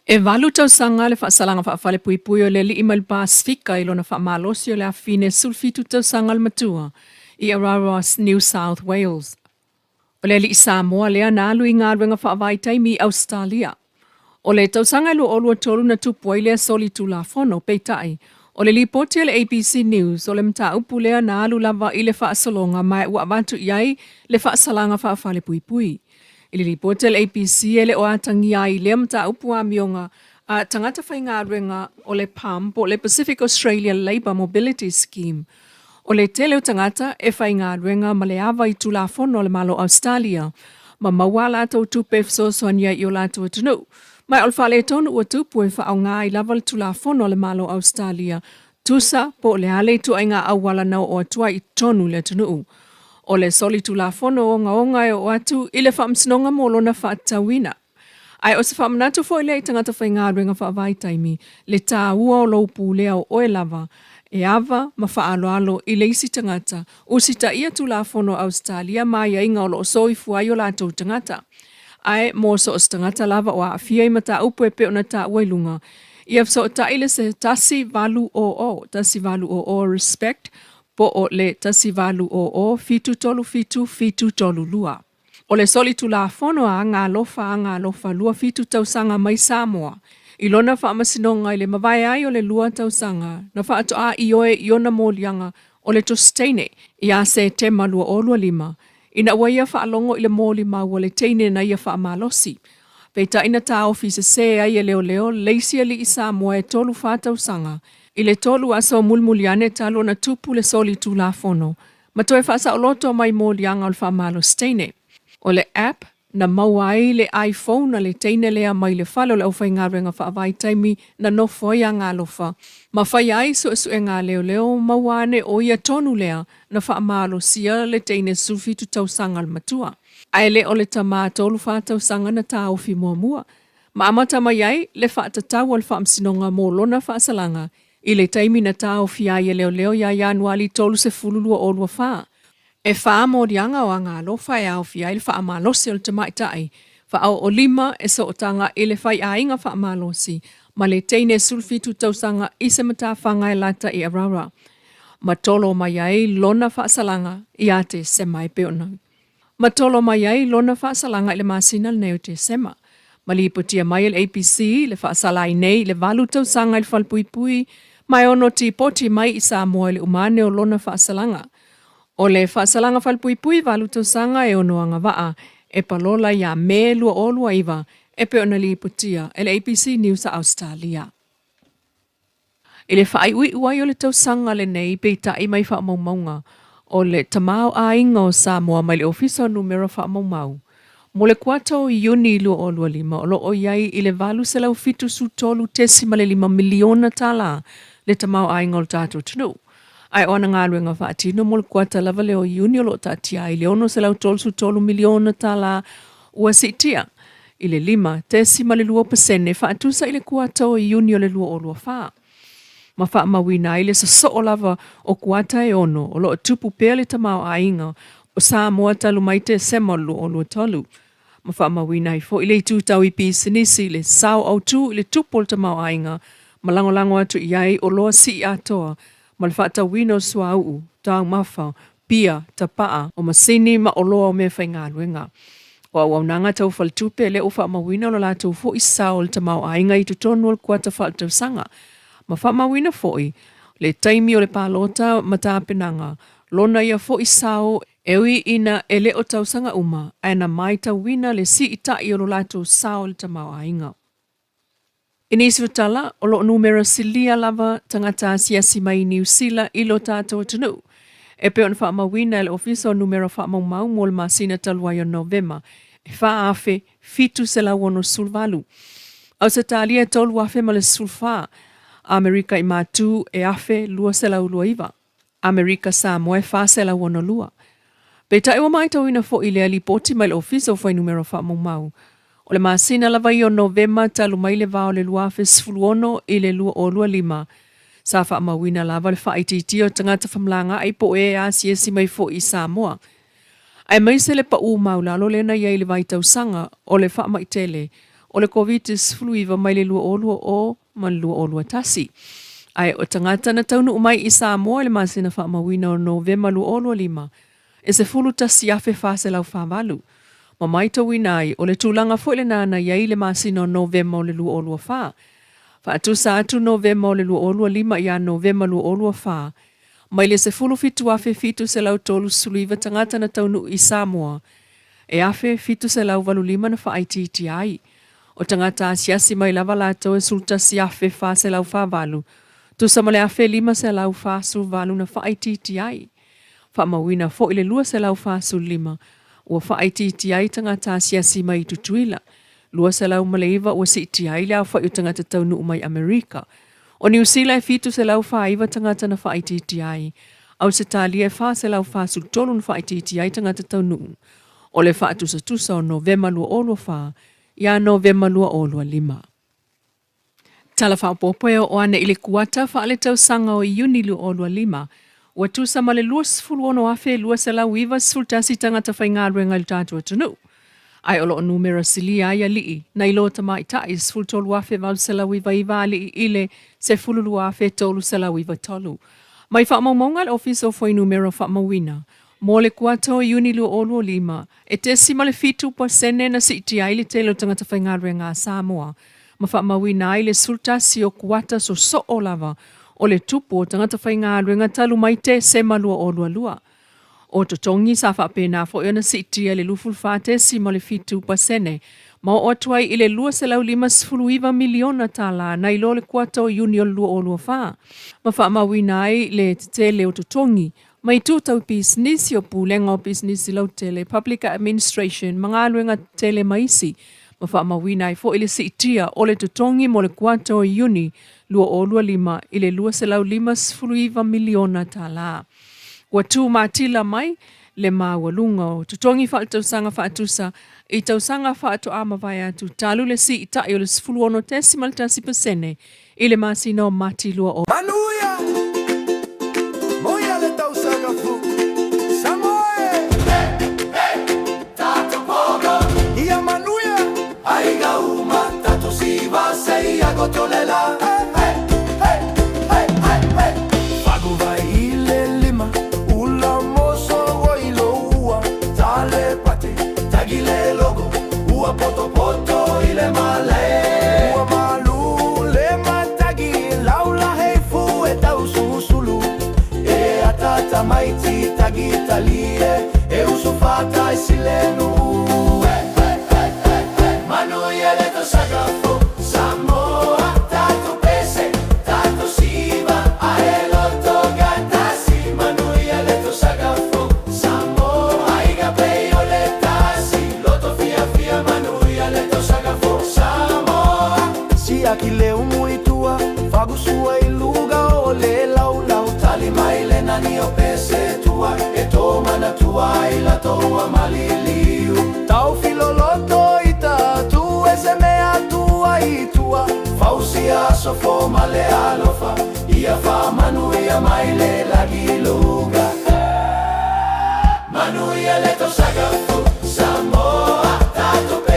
E valu tausaga le faasalaga faafalepuipui o le alii mai le Pasefika i lona faamalosi o le afafine 17 tausaga le matua i Araroa, New South Wales. O le alii Samoa lea na alu i galuega faavaitaimi i Ausetalia. O le tausaga e 2023 na tupu ai lea solitulafono, peitai, o le lipoti a le ABC News o le mataupu lea na alu lava i le faasologa ma ua avatu i ai le faasalaga faafalepuipui. I le lipoti a le ABC e le o atagia ai i lea mataupu amioga a tagata faigaluega o le PAM po o le Pacific Australia Labour Mobility Scheme. O le tele o tagata e faigaluega ma le ava i Tulafono a le Malo o Ausetalia ma maua a latou tupe e fesoasoani ai i o latou atunuu. Ma o le faaletonu ua tupu e faaaoga ai lava le Tulafono a le Malo o Ausetalia tusa po o le a le ituaiga auala na oo atu ai i totonu i le atunuu. O le solitulafono ogaoga e oo atu i le Faamasinoga mo lona faatatauina. Ae o se faamanatu foi lea i tagata faigaluega faavaitaimi, le taua o lou pulea o oe lava, e ava ma faaaloalo i le isi tagata, usitaia Tulafono a Ausetalia ma aiaiga o lo o soifua ai o latou tagata. Ae mo so o se tagata lava o aafia i mataupu e pei ona taua i luga, ia fesootai le se 1 8 0 0 1 8 0 RESPECT po o le 1 8 0 7 3 7 7 3 2. O le solitulafono a Agaalofa Agaalofa 27 tausaga mai Samoa i lona faamasinoga i le mavae ai o le 2 tausaga na faatoa ioe i ona moliaga o le Tusi Teine ia Setema 2025 ina ua ia faalogo i le molimau a le teine na ia faamalosi. Peitai na taofi sesē ai e leoleo le isi alii Samoa e 34 tausaga i le 3 aso mulimuli ane talu ona tupu le solitulafono ma toe faasaoloto mai moliaga o le faamalosi teine. O le app na maua ai le iPhone a le teine lea mai le fale o le aufaigaluega faavaitaimi na nofo ai Agaalofa ma faia ai suesuega a leoleo maua ane o ia tonu lea na faamalosia le teine 17 tausaga le matua. Ae le o le tamā 34 tausaga na taofi muamua ma amata mai ai le faatatau a le Faamasinoga mo lona faasalaga i le taimi na taofia ai e leoleo ia Ianuali 30 2024. E fa moliaga o Agaalofa e aofia ai le faamalosi o le tamaitai faaoo lima e sootaga i le faiaiga faamalosi ma le teine 17 tausaga i se matafaga e lata i Araroa. Ma tolo mai ai lona faasalaga ia Tesema e pei ona. Ma tolo mai ai lona faasalaga i le masina lenei o Tesema. Ma lipotia mai e le ABC le faasala ai nei i le 8 tausaga i le falepuipui ma e ono tipoti mai i Samoa i le uma ane o lona faasalaga. O le faasalaga falepuipui 8 tausaga e ono agavaa e palola ia Me 2029 e pei ona lipotia e le ABC News a Ausetalia. I le faaiuiu ai o le tausaga lenei, peitai mai faamaumauga o le tamaoaiga o Samoa mai le Ofisa o Numera Faamaumau mo le kuata o Iuni 2025 o lo o i ai i le $873.5 miliona tala le tamaoaiga o le tatou atunuu. Ae o ana galuega faatino mo le kuata lava lea o Iuni o lo o taatia ai i le $633 miliona tala ua siitia i le 5.2% faatusa i le kuata o Iuni o le 2024, ma faamauina ai le sosoo lava o kuata e ono o lo o tupu pea le tamaoaiga o Samoa talu mai Tesema o le 2023, ma faamauina ai foi le itu tau i pisinisi, le sao autū i le tupu o le tamaoaiga ma lagolago atu i ai oloa sii atoa ma le faatauina o suauu, taumafa, pia, tapaa, o masini ma oloa o meafaigaluega. O auaunaga tau faletupe lea ua faamauina o lo latou foi sao o le tamaoaiga i totonu o le kuata faaletausaga, ma faamauina foi le taimi o le palota ma tapenaga lona ia foi sao e ui ina e le o tausaga uma ae na maitauina le siitai o lo latou sao i le tamaoaiga. I nisi o tala, o lo o numera silia lava tagata asiasi mai i Niu Sila i lo tatou atunuu. E pei ona faamauina e le Ofisa o Numera Faamaumau mo le masina talu ai o Novema, e 4,768. Ausetalia e 3,014, Amerika i Matu e 1,229, Amerika Samoa e 462. Peitai ua matauina foi i lea lipoti mai le Ofisa o Fuainumera Faamaumau, o le masina lava ia o Novema talu mai le va o le 2016 i le 2025, sa faamauina lava le faaitiitia o tagata famalagaai po o e asiasi mai foi i Samoa, aemaise le pau maualalo lea na i ai i le vaitausaga o le faamai tele. o le Koviti-19 mai le 2020 ma le 2021. Ae o tagata na taunuu mai i Samoa i le masina faamauina o Novema 2025, e 11,448, ma maitauina ai o le tulaga foi lena na i ai i le masina o Novema o le 2024. Faatusa atu Novema o le 2025 ia Novema 2024, mai le 17,739 tagata na taunuu i Samoa, e 1,785 na faaitiitia ai. O tagata asiasi mai lava latou e 11,448, tusa ma le 1,548 na faaitiitia ai. Faamauina foi le 245 ua faaitiitia ai tagata asiasi mai i Tutuila, 209 ua siitia ai le aofai o tagata taunuu mai Amerika. O Niu Sila e 749 tagata na faaitiitia ai, Ausetalia e 443 na faaitiitia ai tagata taunuu. O le faatusatusa o Novema 2024 ia Novema 2025. Tala Faaopoopo e oo ane i le kuata faaletausaga o Iuni 2025, ua tusa ma le 26,291 tagata faigaluega i le tatou atunuu, ae o lo o numera silia ai alii nai lo tamaitai 13,899 alii i le 12,393. Mai faamaumauga a le Ofisa o Fuainumera Faamauina mo le kuata o Iuni 2025, e 0.7 pasene na siitia ai le tele o tagata faigaluega a Samoa ma faamauina ai le 11 o kuata sosoo lava o le tupu o tagata faigaluega talu mai Tesema 2022. O totogi sa faapena foi ona siitia i le 24.7 pasene ma oo atu ai i le $259 miliona tala nai lo le kuata o Iuni o le 2024, ma faamauina ai le tetele o totogi ma itu tau pisinisi o Pulega o Pisinisi Lautele, Public Administration, ma galuega tetele ma isi, ma faamauina ai foi le siitia o le totogi mo le kuata o Iuni 2025 i le $259 miliona tala. Ua tu matila mai le maualuga o totogi faaletausaga faatusa i tausaga faatoa mavae atu talu le siitai o le 16.1% i le masina o Mati 20. Manuia! Moia le tausaga fou! Samoa e! Ia manuia! Aiga uma tatou siva sei agotolela. Fagu vai i le lima ula moso oi lo ua tale pate tagi le logo ua poto poto i le malae ua malu le matagi laula heifu e taususulu e atata maiti tagi talie e usu fata i silenu. Manuia le tausaga fou Samoa tatou pese tatou siva ae loto gatasi Manuia le tausaga fou Samoa aiga pei o le tasi loto fiafia Manuia le tausaga fou Samoa Siaki le umu i tua fagusua i luga o le laulau tali mai le nani o pese tua e tō manatua i la toa maliliu tau filoloto i tatu e se mea tua i tua fausia sofo ma le alofa ia faamanuia mai le lagi luga Manuia le tausaga fou Samoa tatou.